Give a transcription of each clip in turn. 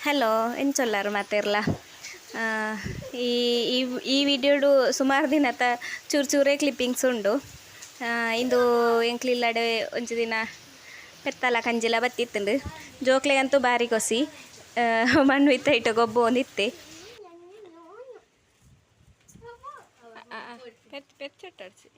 Hello, ಎಂಚೊಲ್ಲಾರು ಮಾತೆರ್ಲ? ಈ ಈ ಈ ವಿಡಿಯೋಡು ಸುಮಾರು ದಿನತ ಚೂರು ಚೂರೇ ಕ್ಲಿಪ್ಪಿಂಗ್ಸ್ ಉಂಡು. ಇಂದು ಎಂಕ್ಲಿಲ್ಲಡೆ ಒಂಜಿ ದಿನ ಪೆತ್ತಲ ಕಂಜಿಲ ಬತ್ತಿತ್ತುಂಡು. ಜೋಕ್ಲೆಗಂತೂ ಬಾರಿ ಕೊಸಿ, ಮಣ್ಣು ಇತ್ತ ಇಟ್ಟು ಗೊಬ್ಬು ಒಂದಿತ್ತೆ. ಪೆಚ್ಚೊಟ್ಟಾಡ್ಸಿ.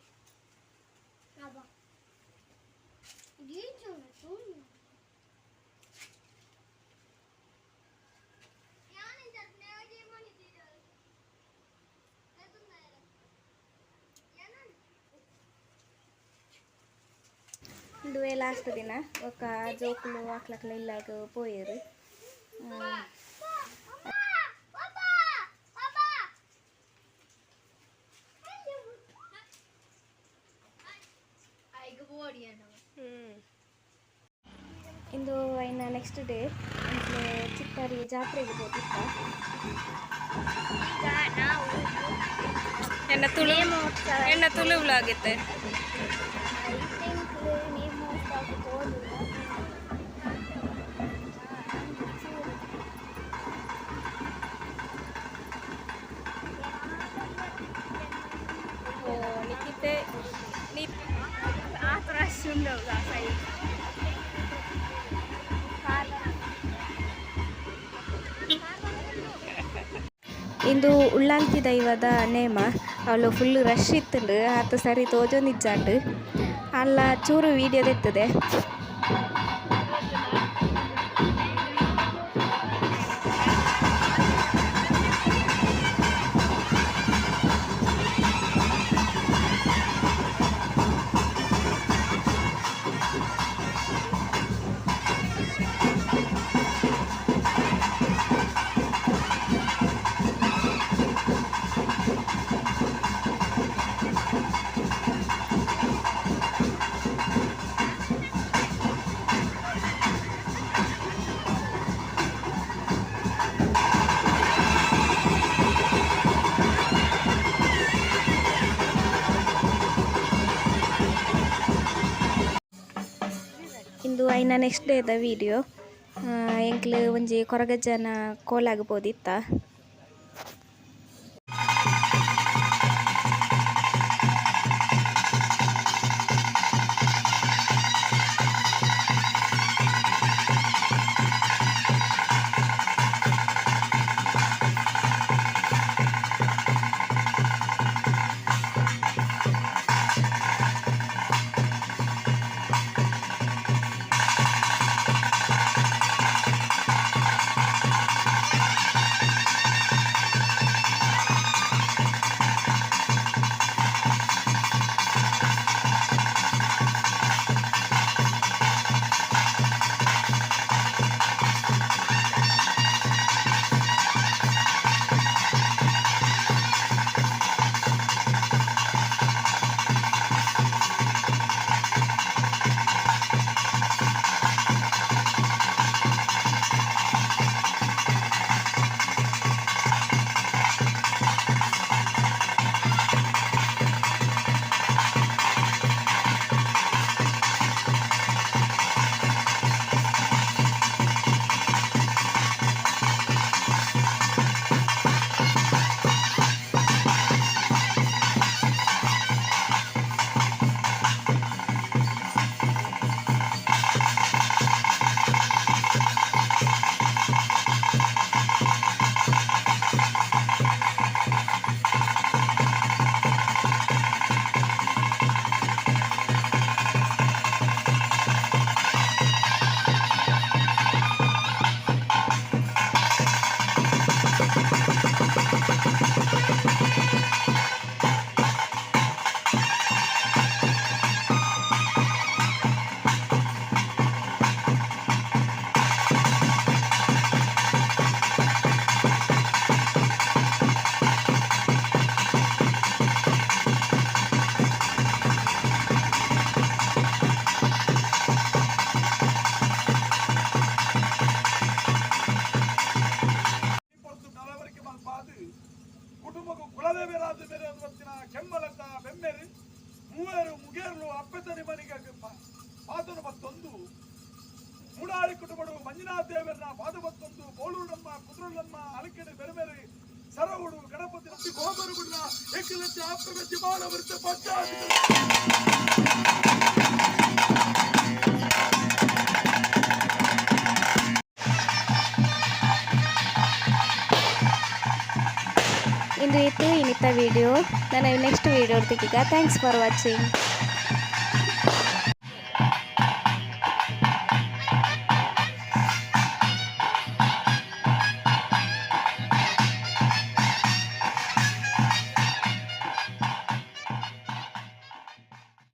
ಇಂದುವೆ ಲಾಸ್ಟ್ ದಿನ ಬೊಕ್ಕ ಜೋಕುಲು ಆಕ್ಲಕ್ಲ ಇಲ್ಲಾಗ ಪೋಯೆರ್. ಇಂದು ಐನ ನೆಕ್ಸ್ಟ್ ಡೇ ಎಂಕ್ಲೆ ಚಿತ್ತಾರಿ ಜಾತ್ರೆಗೆ ಪೋತಿತ್ತ. ಈಗ ನಾವು ಎನ್ನ ತುಳು ಎನ್ನ ತುಳು ವ್ಲಾಗ್ ಇತ್ತೆ. I think ನೇಮೋತ್ಸವಕ್ಕೆ ಹೋದಿಲ್ಲ. ಓ ನಿಖಿತೆ. ಆ ರಶ್ ಉಂಟು ಆ ಸೈಡ್. ಇಂದು ಉಳ್ಳಾಲ್ತಿ ದೈವದ ನೇಮ. ಅವಳು ಫುಲ್ ರಶ್ ಇತ್ತುಂಡು, ಆತ ಸರಿ ತೋಜೊಂದಿಜ್ಜಾಂಡ್. ಅಲ್ಲ ಚೂರು ವೀಡಿಯೋ ತೆತ್ತದೆ. ಇಂದು ಐನ ನೆಕ್ಸ್ಟ್ ಡೇದ ವೀಡಿಯೋ. ಎಂಕ್ಲು ಒಂಜಿ ಕೊರಗಜ್ಜನ ಕೋಲಾಗ ಪೋದಿತ್ತ. ಪಾದಬತ್ತೊಂದು ಬೋಳೂರಮ್ಮ ಕುದುರಲ್ಲಮ್ಮ ಅಲಕೆಡೆ ಬೆರಬೆರೆ ಸರವುಡು ಗಣಪತಿ ನಂಬಿ ಗೋಬರುಗುಳ್ಳ ಎಕ್ಕಲಚ್ಚ ಆಪ್ರಗತಿ ಬಾಳವರ್ತ ಪಂಚಾಯತ್. ಇಂದು ಇತ್ತು ಇನ್ನಿತ್ತ ವಿಡಿಯೋ. ನನ್ನ ನೆಕ್ಸ್ಟ್ ವೀಡಿಯೋ ತಿಕ್ಕಿಗ. Thanks for watching.